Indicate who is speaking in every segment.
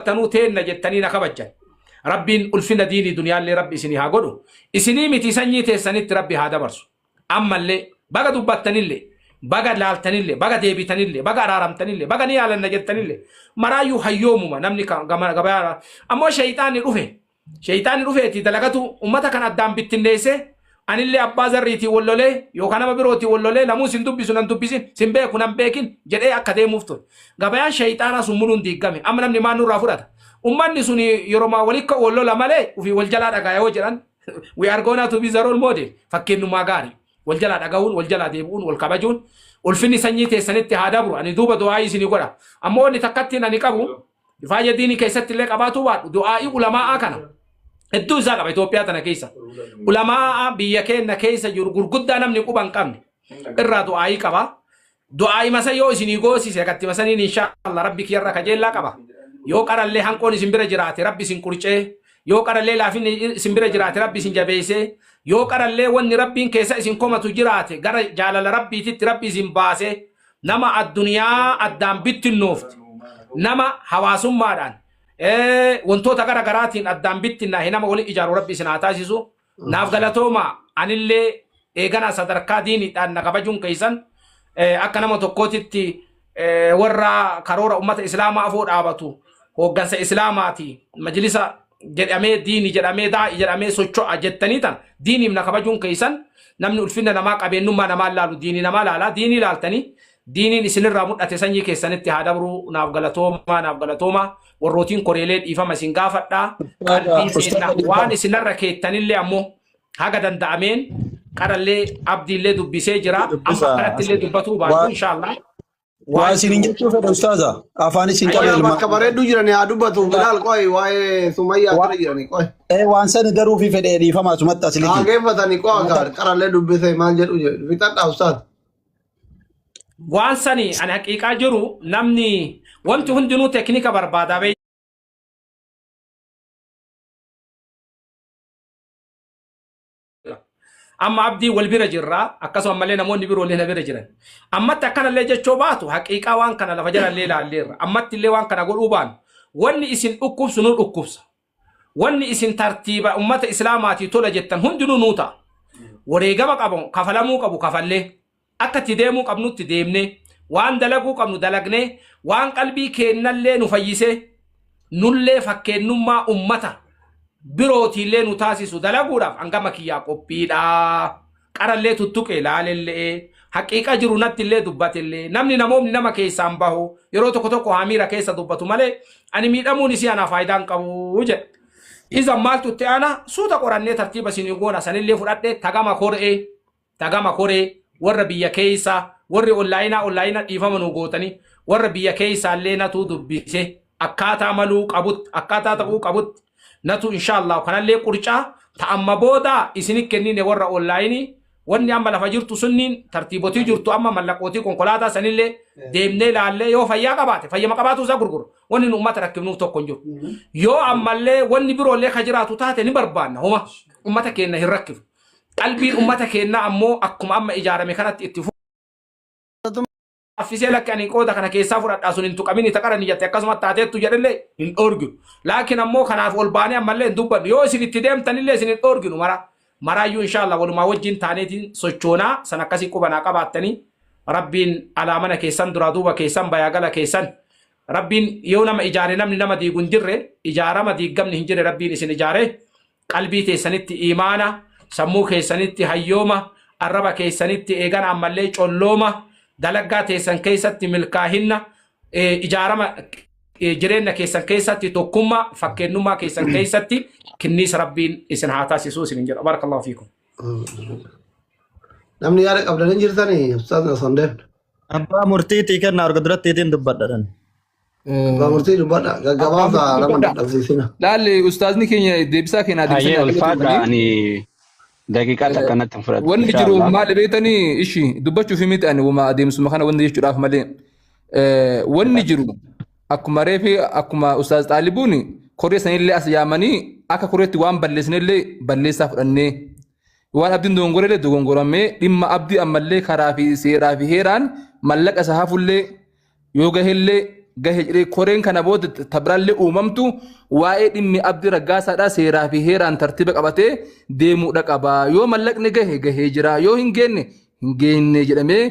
Speaker 1: dubbattanuu teenna jettanii na kabajjan. Rabbiin ulfina diinii duniyaallee Rabbi isinii haa godhu. Isinii miti sanyii teessanitti Rabbi haa dabarsu. Ammallee baga dubbattanillee, baga laaltanillee, baga deebitanillee, baga araaramtanillee, baga ni yaalanna jettanillee maraayyuu hayyoomuma namni gabayaa. Ammoo shayxaanni dhufe. Sheyxaanni dhufeeti dalagatu ummata kan addaan bittinneessee anillee abbaa zarriitiin wal lolee yookaan nama birootiin wal lolee lamuu sin dubbisu nan dubbisin sin beeku nan beekin jedhee akka deemuuf ture. Gabayaan sheyxaanaa sun muluun diiggame. Amma namni maal nurraa fudhata? Ummanni sun yeroo wali ka'u wal lola malee ofii wal jalaa dhagaya yoo jedhan we are gonna to be the role model fakkeennummaa gaarii. Wal jalaa dhaga'uun, wal jalaa deebi'uun, wal kabajuun ulfinni sanyii teessanitti haa dabru. Ani duuba du'aayii isinii godha. Ammoo wanni takkattiin ani qabu Faaya diinii keessatti illee qabaatuu baadhu du'aa'ii ulamaa'aa kana hedduu isaa qaba Itoophiyaa tana keessa. Ulamaa'aa biyya keenya keessa jiru gurguddaa namni quba hin qabne irraa du'aa'ii qaba. Du'aa'ii masa yoo isinii goosise gatti masaniin inshaallah rabbi kiyyarra kajeellaa qaba. Yoo qarallee hanqoon isin bira jiraate rabbi isin qurcee yoo qarallee laafinni isin bira jiraate rabbi isin jabeessee yoo qarallee wanni rabbiin keessa isin komatu jiraate gara jaalala rabbiititti rabbi isin baasee nama addunyaa addaan bittinnoofte nama hawaasummaadhaan wantoota gara garaatiin addaan bittinnaahe nama wali ijaaru rabbi isin haa taasisu. Naaf galatooma. Anillee eeganaa sadarkaa diiniidhaan na kabajuun keessan akka nama tokkootitti warra karoora ummata islaamaa afoo dhaabatu hooggansa islaamaati majlisa jedhamee diini jedhamee daa'i jedhamee socho'a jettanii tan diiniif na kabajuun keessan namni ulfinna namaa qabeennummaa namaa laalu diinii namaa laala diinii laaltanii diiniin isinirraa mul'ate sanyii keessanitti haa dabruu. Naaf galatoomaa, naaf galatoomaa. Warrootiin koreelee dhiifama isin gaafadhaa. Qalbii
Speaker 2: Ustaaza
Speaker 1: teenna waan
Speaker 2: dhiifama.
Speaker 1: isinarra keettanillee ammoo haga danda'ameen qarallee abdiillee dubbisee jira amma
Speaker 2: Dubbisa
Speaker 1: akkanatti illee dubbatuu baadhu
Speaker 2: Waa
Speaker 1: inshaallah
Speaker 2: waa
Speaker 1: waan
Speaker 2: isinin
Speaker 1: jiru
Speaker 2: jechuu fedha ustaaza. Afaan isin qabe
Speaker 3: Qoya
Speaker 2: ilmaan.
Speaker 3: bakka bareedduu jirani haa dubbatu Bilaal qoy waa'ee Sumayyaa
Speaker 2: Waa
Speaker 3: bira jirani qoy.
Speaker 2: waan sani garuu fi fedhee dhiifama asumatti
Speaker 3: Haa
Speaker 2: asiliki.
Speaker 3: geeffatani qo'a kaa qarallee dubbise maal jedhu jedhu fixadhaa ustaaz.
Speaker 1: Waan sani ani haqiiqaa jiru namni wanti hundinuu teknika barbaadaa beektaa. Amma abdii wal bira jirra akkasuma ammallee namoonni biroo illee na bira jiran. Ammatti akkanallee jechoo baatu haqiiqaa waan kana lafa jalallee ilaalleerra. Ammatti illee waan kana godhuu baanu wanni isin dhukkubsu nu dhukkubsa. Wanni isin tartiiba ummata islaamaatii tola jettan hundinuu nuu ta'a. Wareegama qabu kafalamuu qabu kafallee akka itti deemuu qabnutti deemnee waan dalaguu qabnu dalagnee waan qalbii keennallee nu fayyisee nullee fakkeennummaa ummata birootiillee nu taasisu dalaguudhaaf hangama kiyyaa qophiidha. Qarallee tuttuqe laalellee haqiiqa jiru nattillee dubbatellee namni namoomni nama keessaan bahu yeroo tokko tokko haamiira keessa dubbatu malee ani miidhamuun isii anaa faayidaa hin qabu jedha. Iza maaltu itti aana suuta qorannee tartiiba isinii goona sanillee fudhadhee tagama koree tagama koree warra biyya keessa warri onlaayinaa onlaayina dhiifama nu gootanii warra biyya keessaallee natuu dubbise akkaataa maluu qabutti akkaataa ta'uu qabutti natu inshaallah kanallee qurcaa ta amma booda isini kennine warra onlaayinii wanni amma lafa jirtu sunniin tartiibotii jirtu amma mallaqootii konkolaataa sanillee deemnee laallee yoo fayyaa qabaate fayyama qabaatuu isaa gurguru wanni nu ummata rakkifnuuf tokko hin jiru yoo ammallee wanni biroollee ka jiraatu taate ni barbaanna homa ummata keenya hin rakkifnu. Qalbiin ummata keennaa ammoo akkuma amma ijaarame kanatti itti affisee lakki ani qooda kana keessaa fudhadhaa sun hin tuqamini taqarani jette akkasuma taateettu jedhellee hin dhoorginu. Laakiin ammoo kanaaf ol baanee ammallee hin dubbannu. Yoo isin itti deemtanillee isin hin dhoorginu mara. Maraayyuu inshaallah walumaa wajjin taaneetiin sochoonaa san akkasii qubanaa qabaattanii rabbiin alaa mana keessan duraa duuba keessan bayaa gala keessan rabbiin yoo nama ijaare namni nama diigu hin jirre ijaarama diiggamni hin jirre rabbiin isin ijaare qalbii teessanitti iimaana, sammuu keessanitti hayyooma, arraba keessanitti eegana ammallee collooma, dalaggaa teessan keessatti milkaahinna, ijaarama jireenna keessan keessatti tokkummaa, fakkeennummaa keessan keessatti kinniisa Rabbiin isin haa taasisuu isin jedha. Barakallahu fiikum.
Speaker 3: Namni yaada qabdan hin jirtanii ustaaz osoo hin deemne.
Speaker 4: Abbaa murtiitii kenna arga durattiitiin dubbadha.
Speaker 3: Abbaa murtii dubbadha.
Speaker 5: Abbaa
Speaker 3: Gaggabaabsaa
Speaker 5: murtii
Speaker 3: nama
Speaker 5: dubbadha.
Speaker 3: dadhabsiisina.
Speaker 5: Laalli ustaazni keenya deebisaa keenya
Speaker 6: Hayyee
Speaker 5: deebisanii haa
Speaker 6: ulfaadha
Speaker 5: galatoomanii.
Speaker 6: ani daqiiqaa takka natti hin fudhatu
Speaker 5: Wanni jiru
Speaker 6: inshaallah.
Speaker 5: maali beektanii ishi dubbachuuf miti ani wama adeemsuma kana wanni jechuudhaaf malee. Wanni jiru akkuma reefi akkuma ustaaz Xaalibuun koree sanillee as yaamanii akka koreetti waan balleessinellee balleessaa fudhannee waan abdiin dogongorellee dogongoramee dhimma abdii ammallee karaa fi seeraa fi heeraan mallaqa isa hafullee yoo gahellee gahe jedhee koreen kana booda tabiraallee uumamtu waa'ee dhimmi Abdii Raggaasaadhaa seeraa fi heeraan tartiiba qabatee deemuudha qaba. Yoo mallaqni gahe gahee jira, yoo hin geenne hin geenne jedhamee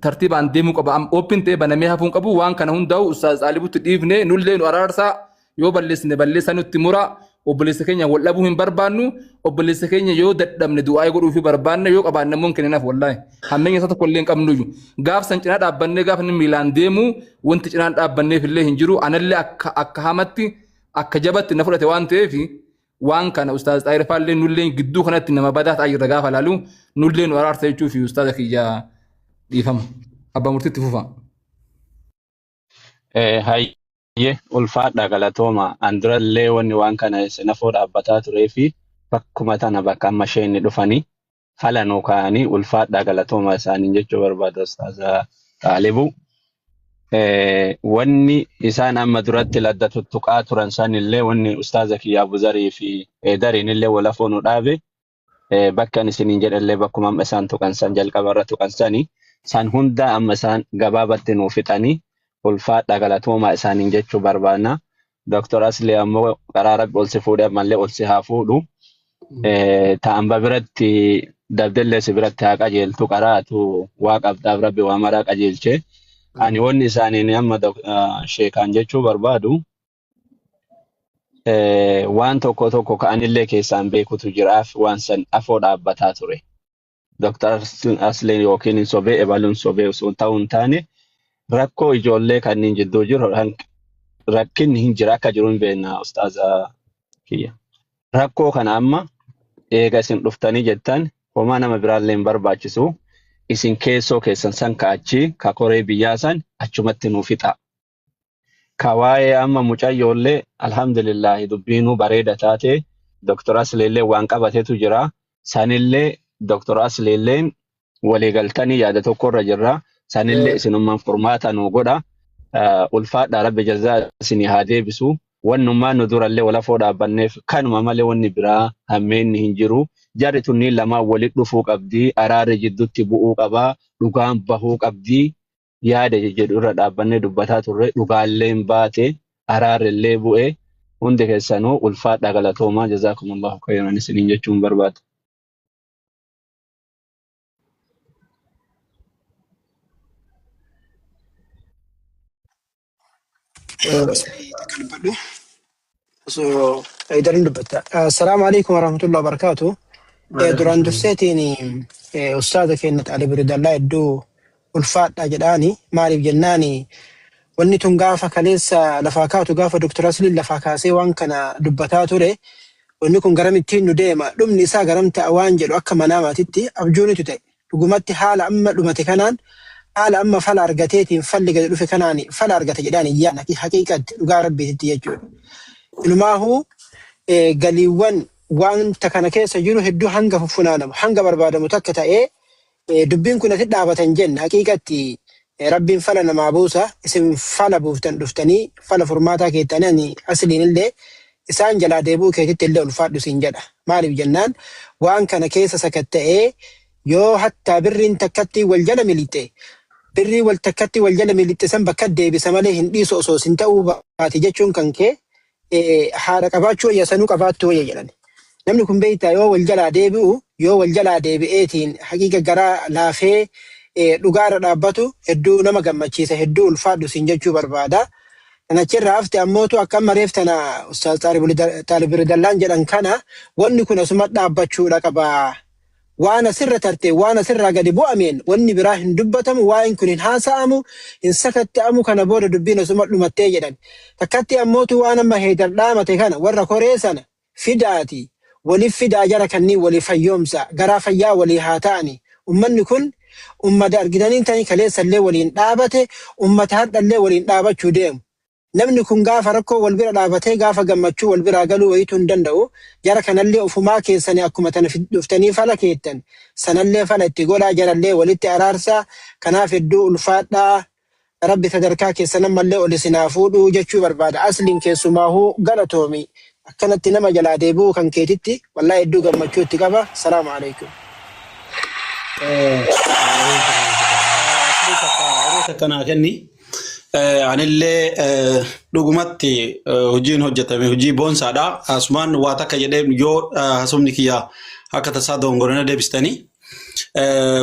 Speaker 5: tartiibaan deemuu qaba. Open ta'ee banamee hafuu hin qabu. Waan kana hundaa'u Ustaaz Xaalibutti dhiifne, nullee nu araarsaa, yoo balleessine balleessaa nutti mura. Obboleessa keenya wal dhabuu hin barbaannu. Obboleessa keenya yoo dadhabne du'aa godhuufii barbaanna, yoo qabaanne immoo hin kenninaaf. Wallaahi hammeenya isaa tokko illee hin qabnuyyuu. Gaaf san cinaa dhaabbannee gaafa inni miilaan deemu wanti cinaan dhaabbanneef illee hin jiru. Anallee akka hamatti akka jabatti na fudhate waan ta'eef waan kana Ustaaz Xaayir faallee nullee gidduu kanatti nama badaa ta'aa jirra gaafa laalu nullee nu araarsa jechuu fi ustaaza kiyya dhiifama. Abbaa murtiitti fufa.
Speaker 6: Hayyee, ulfaadha, galatooma. An durallee wanni waan kana sinafoo dhaabbataa turee fi bakkuma tana bakka amma isheen dhufanii fala nuu kaa'anii ulfaadha, galatooma isaaniin jechuu barbaada ustaaza Xaalibu. Wanni isaan amma duratti ladda tuttuqaa turan sanillee wanni ustaaza kiyya Abuzarii fi Dariin illee walafoo nu dhaabe bakka ani isiniin jedhallee bakkuma amma isaan tuqan san jalqaba irra tuqan sani san hundaa amma isaan gabaabatti nuu fixanii ulfaadha, galatoomaa isaaniin jechuu barbaanna. Dr. Asli ammoo karaa Rabbi ol si fuudhe ammallee ol si haa fuudhu. Ta'amba biratti dabdellee si biratti haa qajeeltu qaraatu waa qabdaaf Rabbi waa maraa qajeelche. Ani wanni isaaniin amma sheekaan jechuu barbaadu waan tokko tokko ka'anillee keessaan beekutu jiraaf waan san afoo dhaabbataa ture. Dr. Asleen yookiin hin sobee ebaluun sobee osoo ta'uu hin taane rakkoo ijoollee kanneen jidduu jiru rakkinni hin jira akka jiru hin beekna ustaaza kiyya. Rakkoo kana amma eega isin dhuftanii jettan homaa nama biraallee hin barbaachisu. Isin keessoo keessan san ka'achi ka koree biyyaa san achumatti nuu fixa. Ka waa'ee amma mucayyoollee alhamdulillahi dubbiinuu bareeda taate Dr. Asliillee waan qabatetu jira. Sanillee Dr. Asliilleen waliigaltanii yaada tokkorra jirra. Sanillee isinummaan furmaata nuu godha. Ulfaadhaa, Rabbi jazaa isinii haa deebisu. Wannummaan nu durallee walafoo dhaabbanneef kanuma malee wanni biraa hammeenni hin jiru. Jarri tunniin lamaan walitti dhufuu qabdi. Araarri jidduutti bu'uu qaba. Dhugaan bahuu qabdi. Yaada jedhu irra dhaabbannee dubbataa turre, dhugaalleen baate, araarrillee bu'e. Hundi keessanuu ulfaadhaa, galatoomaa, jazaakumullahu khayran isiniin jechuun barbaada.
Speaker 7: Akka dubbadhu. Osoo Haydariin dubbatta. Assalaamu alaikum warahmatullahi wabarakatuh. Duraan durseetiin ustaaza keenya Xaalib Ridallaa hedduu ulfaadha jedhaani. Maaliif jennaani, wanni tun gaafa kaleessa lafaa kaatu, gaafa Dr. Asliin lafaa kaasee waan kana dubbataa ture, wanni kun garamittiin nu deema, dhumni isaa garam ta'a waan jedhu akka manaamaatitti abjuunitu ta'e. Dhugumatti haala amma dhumate kanaan, haala amma fala argateetiin falli gadi dhufe kanaan fala argata jedhaan hin yaadne haqiiqatti, dhugaa Rabbiititti jechuudha. Inumaahuu galiiwwan wanta kana keessa jiru hedduu hanga fuffunaanamu hanga barbaadamu takka ta'ee dubbiin kun asitti dhaabatan jenna. Haqiiqatti Rabbiin fala namaa buusa, isin fala buuftan dhuftanii fala furmaataa keettanii. Ani Asliin illee isaan jalaa deebi'uu keetitti illee ulfaadhu siin jedha. Maaliif jennaan, waan kana keessa sakatta'ee yoo hattaa birriin takkatti wal jala miliqxe, birrii wal takkatti wal jala miliqxe san bakka deebisa malee hin dhiisu osoo sin ta'uu baate jechuun kan kee haadha qabaachuu wayya, sanuu qabaattuu wayya jedhan. Namni kun beektaa yoo wal jalaa deebi'u, yoo wal jalaa deebi'eetiin haqiiqa garaa laafee dhugaarra dhaabbatu hedduu nama gammachiisa, hedduu ulfaadhu siin jechuu barbaada. Kan achirraa hafte ammootu akka amma reef tana Ustaaz Xaalib Ridallaan jedhan kana wanni kun asuma dhaabbachuudha qaba. Waan asirra tarte, waan asirraa gadi bu'ameen wanni biraa hin dubbatamu, waa'een kun hin haasa'amu, hin sakatta'amu, kana booda dubbiin asuma dhumattee jedhan. Takkatti ammootu waan amma Heydar dhaamate kana warra koree sana fidaati waliif fidaa, jara kanniin walii fayyoomsa, garaa fayyaa walii haa ta'ani. Ummanni kun ummata argitanii tani kaleessallee waliin dhaabate, ummata hardhallee waliin dhaabachuu deemu. Namni kun gaafa rakkoo wal bira dhaabatee gaafa gammachuu wal biraa galuu wayituu hin danda'u. Jara kanallee ofumaa keessanii akkuma tana dhuftanii fala keettan sanallee fala itti godhaa, jarallee walitti araarsaa. Kanaaf hedduu ulfaadhaa. Rabbi sadarkaa keessan ammallee ol isin haa fuudhuu jechuu barbaada. Asliin keessumaahuu galatoomi. Akkanatti nama jalaa deebi'uu kan keetitti wallaahi hedduu gammachuu itti qaba. Salaamu alaikum.
Speaker 2: Asli takka yeroo takka naa kenni. Anillee dhugumatti hojiin hojjetame hojii boonsaadha. Asumaan waa takka jedhee yoo haasofni kiyya akka tasaa dogongorana deebistanii.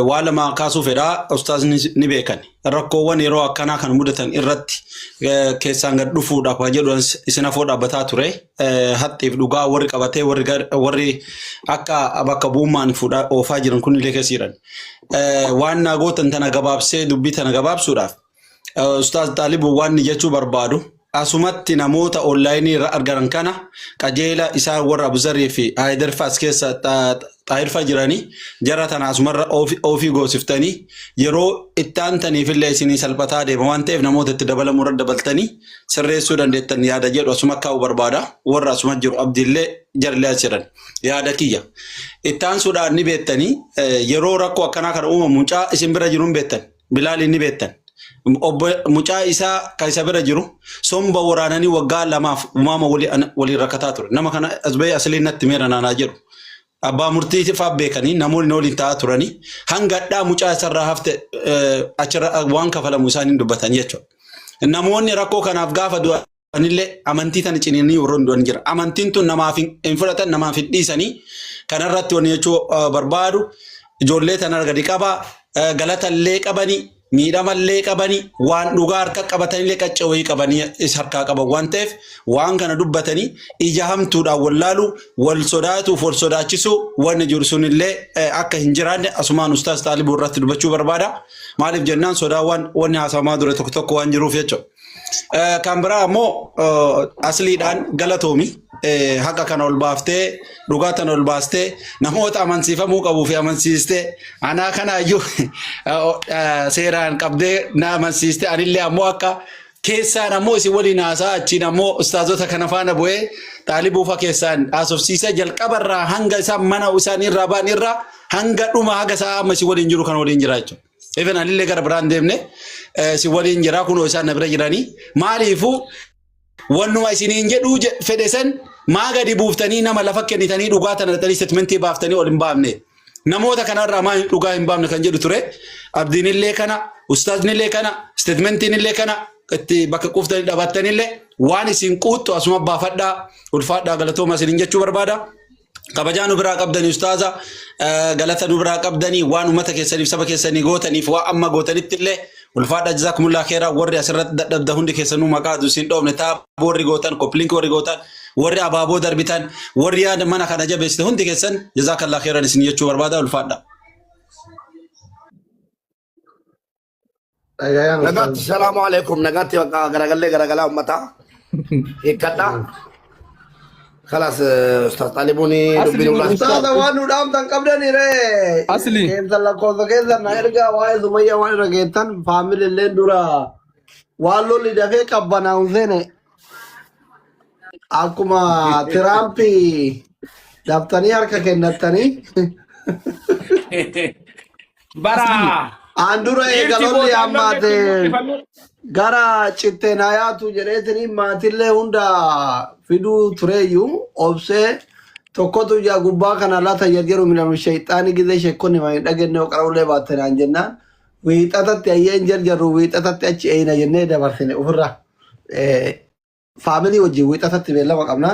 Speaker 2: Waa lama kaasuu fedha. Ustaazni ni beekan. Rakkoowwan yeroo akkanaa kan mudatan irratti keessaan gad dhufuudhaaf kan jedhu isin afoo dhaabbataa ture. Haxxiif dhugaa warri qabatee warri akka bakka bu'ummaan fuudhaa oofaa jiran kunillee keessa jiran. Waan naa gootan tana gabaabsee dubbii tana gabaabsuudhaaf Ustaaz Xaalibu waan inni jechuu barbaadu asumatti namoota onlaayinii irra argaman kana qajeela isaan warra Abuzarii fi Haayidar fa'as keessa Xaahir fa'a jiranii jara tana asumarra oofii goosiftanii yeroo itti aantaniif illee isinii salphataa deema waan ta'eef namoota itti dabalamuu irra dabaltanii sirreessuu dandeettan yaada jedhu asuma kaa'uu barbaada. Warra asuma jiru abdiillee jarlee as jiran yaada kiyya. Itti aansuudhaan ni beektanii yeroo rakkoo akkanaa kana uumamu mucaa isin bira jiru hin beektan. Bilaaliin ni beektan. Obbo mucaa isaa kan isa bira jiru somba waraananii waggaa lamaaf umaama waliin rakkataa ture. Nama kana as bahee asliin natti meera naanaa jedhu. Abbaa murtii fa'aa beekanii namoonni waliin taa'aa turanii hanga hadhaa mucaa isarraa hafte achirra waan kafalamu isaaniin dubbatan jechuudha. Namoonni rakkoo kanaaf gaafa du'anillee amantii tana ciniinanii warroonni du'an jira. Amantiin tun namaaf hin fudhatan namaaf hin dhiisanii kanarratti wanni jechuu barbaadu ijoollee tana gadi qabaa galatallee qabanii miidhamallee qabanii waan dhugaa harka qabatanillee qaccee wayii qabanii is harkaa qaban waan ta'eef waan kana dubbatanii ija hamtuudhaan wallaaluu wal sodaatuuf wal sodaachisuu wanni jiru sunillee akka hin jiraanne asumaan ustaaz Xaalibuu irratti dubbachuu barbaada. Maaliif jennaan sodaa waan wanni haasawamaa dure tokko tokko waan jiruuf jechuudha. Kan biraa ammoo asliidhaan galatoomi. Haqa kana ol baaftee dhugaa tana ol baastee namoota amansiifamuu qabuu fi amansiistee anaa kana iyyuu seeraan qabdee na amansiiste anillee ammoo akka keessaan ammoo isin waliin haasaa achiin ammoo ustaazota kana faana bu'ee xaalibuufa keessaan haasofsiisee jalqabarraa hanga isaan mana isaanii irraa ba'an irraa hanga dhuma haga sa'a amma isin waliin jiru kan waliin jira jechuudha. Even anillee gara biraan deemne si waliin jira kunoo isaan na bira jiranii maaliifuu wannuma isiniin jedhuu fedhe san maa gadi buuftanii nama lafa kennitanii dhugaa tana dhaqxanii statementii baaftanii ol hin baafne. Namoota kanarraa maa dhugaa hin baafne kan jedhu ture. Abdiinillee kana, ustaaznillee kana, statementiinillee kana itti bakka quuftanii dhabattanillee waan isin quuttu asuma baafadhaa ulfaadhaa galatooma isiniin jechuu barbaada. Kabajaa nu biraa qabdanii ustaaza galata nu biraa qabdanii waan uummata keessaniif saba keessanii gootaniif waan amma gootanitti illee ulfaadha jazaakumullah keeraa warri asirratti dadhabda hundi keessanuu maqaa isin dhoofne taaboo warri gootan koppilinkii warri gootan warri abaaboo darbitan warri yaada mana kana jabeessite hundi keessan jazaakallah keeran isin jechuu barbaada ulfaadha.
Speaker 3: Dhagayaan
Speaker 8: Nagaatti
Speaker 3: ustaaz.
Speaker 8: salaamu alaikum nagaatti bakka garagallee garagalaa ummataa hiikkadha. Kalaas ustaaz Xaalibuun
Speaker 5: Asli
Speaker 8: dubbiin
Speaker 5: kun
Speaker 8: ulaa.
Speaker 3: Ustaaza waan nu dhaamtan qabdani ree.
Speaker 5: Asli.
Speaker 3: Keessan lakkoofsa keessan na ergaa waa'ee Sumayyaa waan irra geettan faamilii illee dura waan lolli dafee qabbanaa'u seene akkuma Tiraampi daftanii harka kennattanii
Speaker 1: Bara
Speaker 3: aan dura eega
Speaker 1: dhiirti
Speaker 3: lolli
Speaker 1: booda
Speaker 3: hammaate
Speaker 1: lolleetti mul'ifannu.
Speaker 3: gara citteen hayaatu jedheetini maatillee hunda fiduu tureeyyuu obsee tokkotu ijaa gubbaa kana laata jarjaru minam shayxaani gizee shekkonni maa hin dhagenne qara'ullee baatte naan jennaan wiixatatti ayyeen jarjarru wiixatatti achi eeyna jennee dabarsine ofirra. Faamilii wajjin wiixatatti beellama qabna.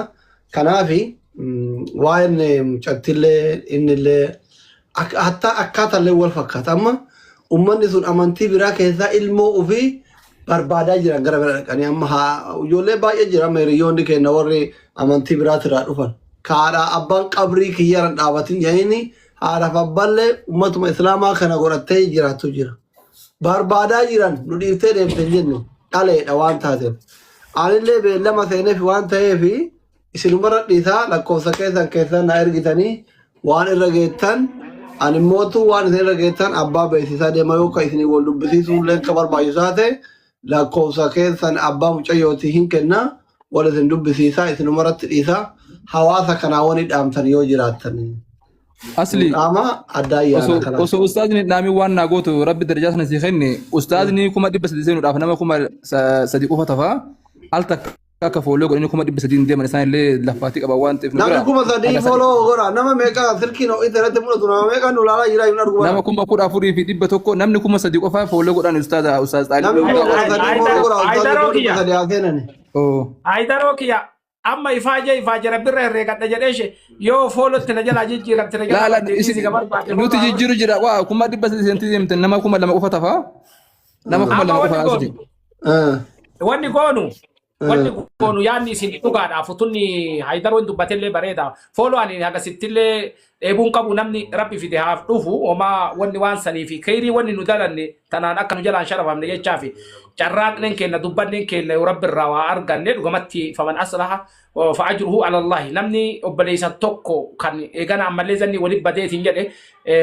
Speaker 3: Kanaafi waa'een mucattillee innillee hattaa akkaatallee wal fakkaata. Amma uummanni sun amantii biraa keessaa ilmoo ofii barbaadaa jiran gara bira dhaqanii amma haa ijoollee baay'ee jira amma hiriyoonni keenya warri amantii biraatirraa dhufan. Kaadhaa abbaan qabrii kiyyarra dhaabatin jedhanii haadhaaf abbaallee uummatuma islaamaa kana godhattee jiraattu jira. Barbaadaa jiran nu dhiiftee deemte hin jenne dhaleedha waan taateef. Anillee beellama seeneef waan ta'eef isinumarra dhiisaa lakkoofsa keessan keessan na ergitanii waan irra geettan ani mootu waan isin irra geettan abbaa beeksisaa deema yoo ka isinii wal dubbisiisuu illee ka barbaachisaa ta'e lakkoofsa keessan abbaa mucayyootii hin kenna wal isin dubbisiisaa isinumarratti dhiisaa hawaasa kanaa wani dhaamtan yoo jiraattan.
Speaker 5: Asli
Speaker 3: Qaama adda ayyaana
Speaker 5: osoo
Speaker 3: kana.
Speaker 5: osoo ustaazni hin dhaamin waan naa gootu rabbi darajaa sana sii kenne ustaazni 300,000 seenuudhaaf nama 3,000 qofa tafa al takka. Akka follow godhanii 300,000 deeman isaan illee laffaatii qaban waan ta'eef nu
Speaker 3: Namni
Speaker 5: bira
Speaker 3: 3,000
Speaker 5: haga
Speaker 3: follow godha. Nama meeqa silkiin ho'ite irratti mul'atu, nama meeqa nu ilaalaa jira hin argu
Speaker 5: nama
Speaker 3: bara.
Speaker 5: 14,100, namni 3,000 qofaa follow godhan ustaaza ustaaz
Speaker 3: Namni
Speaker 5: Xaalibuu.
Speaker 3: 3,000 follow godha, ustaazi
Speaker 1: Aydaroo
Speaker 3: kuma dhibba
Speaker 1: kiyya.
Speaker 3: sadii haa seenani.
Speaker 5: Oo.
Speaker 1: Aydaroo kiyya, amma ifaajee ifaaje rabbirra herreegadha jedhee ishee yoo followtti na jalaa jijjiiramte na jalaa
Speaker 5: Laala
Speaker 1: baddee
Speaker 5: isin
Speaker 1: dhiisii gabarbaate
Speaker 5: nuti
Speaker 1: follow.
Speaker 5: Jijjiiru jira waa 300,000 seentii deemte, nama 2,000 qofa tafaa, nama kuma
Speaker 1: Amma
Speaker 5: lama
Speaker 1: wanni
Speaker 5: qofa
Speaker 1: goonu
Speaker 5: asli.
Speaker 1: Wanni goonu yaadni isin dhugaadhaaf utunni Haydaroon dubbatellee bareeda. Follow ani hagasittillee dheebuun qabu, namni rabbi fide haaf dhufu homaa wanni waan sanii fi kayrii wanni nu dalanne tanaan akka nu jalaan sharafamne jechaafi carraaqneen kenna, dubbanneen kenna, yoo rabbi irraa waa arganne dhugamatti faman aslaha fa ajruhu ala Allahi. Namni obboleessa tokko kan eegana ammallee zanni walit badeetiin jedhe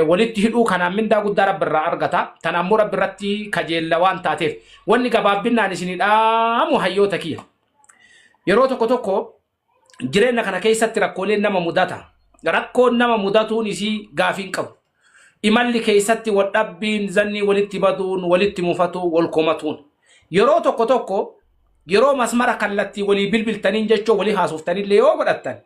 Speaker 1: walitti hidhuu kanaan mindaa guddaa rabbi irraa argata. Tan ammoo rabbi irratti kajeella waan taateef, wanni gabaabbinaan isinii dhaamu, hayyoota kiyya, yeroo tokko tokko jireenya kana keessatti rakkooleen nama mudata. Rakkoon nama mudatuun isii gaafiin qabu. Imalli keessatti waldhabbiin zanni walitti baduun, walitti mufatu, wal komatuun, yeroo tokko tokko yeroo masmara kallattii walii bilbiltaniin jechuu walii haasoftanillee yoo godhattan,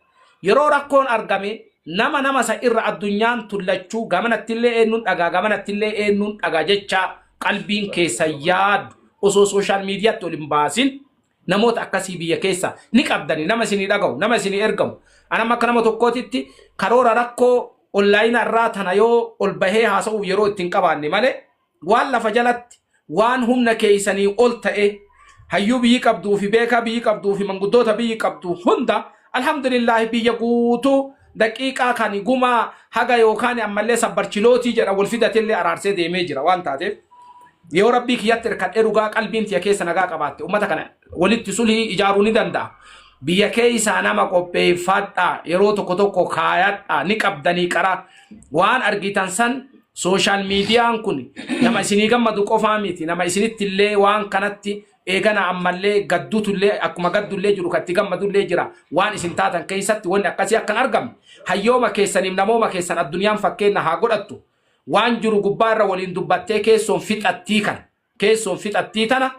Speaker 1: yeroo rakkoon argame nama nama isa irra addunyaan tullachuu gamanattillee eenyuun dhagaa, gamanattillee eenyuun dhagaa jecha qalbiin keessa yaaddu osoo social mediatti ol hin baasin, namoota akkasii biyya keessa ni qabdani, nama isinii dhaga'u, nama isinii ergamu. Anam akka nama tokkootitti karoora rakkoo online irraa tana yoo ol bahee haasa'uuf yeroo ittiin qabaanne malee, waan lafa jalatti waan humna keessanii ol ta'e hayyuu biyyi qabduu fi beekaa biyyi qabduu fi manguddoota biyyi qabdu hunda, alhamdulillahi, biyya guutuu daqiiqaa kan gumaa haga yookaan ammallee sabbarchilootii jedha wal fidatillee araarsee deemee jira waan taateef, yoo rabbii kiyyatti hirkadhee dhugaa qalbiin tiya keessa nagaa qabaatte, ummata kana walitti sulhii ijaaruu ni danda'a. Biyya keessaa nama qopheeffadha, yeroo tokko tokko kaayadha, ni qabdanii qara waan argitan san. Social mediaan kun nama isinii gammadu qofaa miti, nama isinitti illee waan kanatti eegana ammallee gaddutullee akkuma gaddullee jiru katti gammadullee jira. Waan isin taatan keessatti wanni akkasii akkan argamne hayyooma keessaniif namooma keessan addunyaan fakkeenya haa godhattu. Waan jiru gubbaarra waliin dubbattee keessoon fixattii kana, keessoon fixattii tana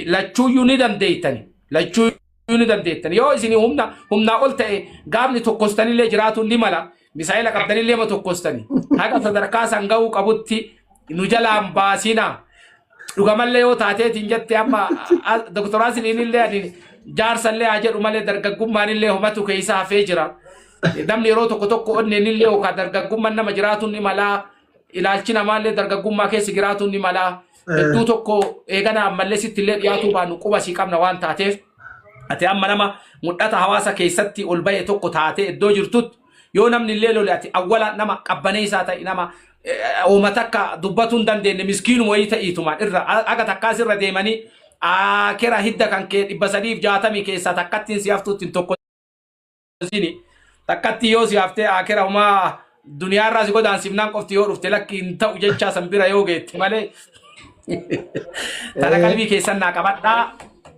Speaker 1: lachuuyyuu ni dandeettani, lachuuyyuu ni dandeettani. Yoo isin humna humnaa ol ta'e gaafni tokkostanillee jiraatuun ni mala, misaa'ila qabdanillee ma tokkostani haga sadarkaa san ga'uu qabutti nu jalaan baasina. Dhugamallee yoo taateetiin jette, amma Doktor Asliin illee ani jaarsallee haa jedhu malee dargaggummaan illee homatu keessa hafee jira. Namni yeroo tokko tokko onneen illee yookaan dargaggummaan nama jiraatuun ni malaa, ilaalchi namaallee dargaggummaa keessa jiraatuun ni malaa. Hedduu tokko eegana ammallee sitti illee dhiyaatuu baannu quba sii qabna waan taateef, ati amma nama mul'ata hawaasa keessatti ol ba'e tokko taatee iddoo jirtutti, yoo namni illee lole ati awwala nama qabbaneessaa ta'e, nama uummata akka dubbatuu hin dandeenye miskiinuma wayii ta'iitumaan irra aga takkaas irra deemanii akera hidda kan kee 360 keessaa takkattiin si haftuutti hin tokko sini takkatti yoo si haftee akera homaa duniyaarraa si godaansifnaan qofti yoo dhufte lakki hin ta'u jechaa san bira yoo geette malee, tana qalbii keessan naa qabadhaa.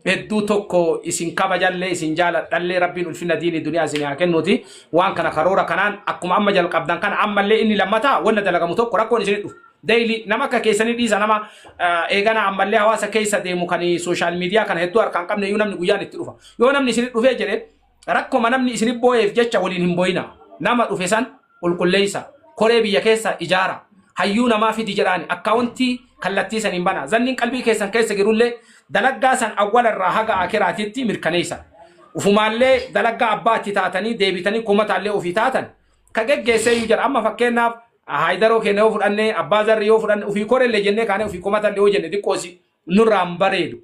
Speaker 1: Hedduu tokko isin kabajallee isin jaaladhallee, rabbiin ulfina diinii duniyaa isin haa kennuuti. Waan kana karoora kanaan akkuma amma jalqabdan kana ammallee inni lammataa wanna dalagamu tokko rakkoon isin dhufu. Daily nama akka keessanii dhiisa, nama eegana ammallee hawaasa keessa deemu kan social media kana hedduu harkaan qabne iyyuu namni guyyaan itti dhufa. Yoo namni isin dhufee jedhe, rakkoma namni isin boo'eef jecha waliin hin boo'ina. Nama dhufe san qulqulleessa. Koree biyya keessa ijaara. Hayyuu namaa fidi jedhaani akkaawuntii kallattii saniin bana. Zanniin qalbii keessan keessa jirullee dalaggaa san awwala irraa haga akiraatitti mirkaneessa. Ufumaallee dalaggaa abbaa itti taatanii deebitanii kumataallee ofii taatan ka geggeessee iyyuu jira. Amma fakkeenyaaf Haayidaroo keenya yoo fudhanne, abbaa zarri yoo fudhanne, ofii korellee jennee kaanee ofii kumatallee yoo jenne xiqqoosi nurraan bareedu.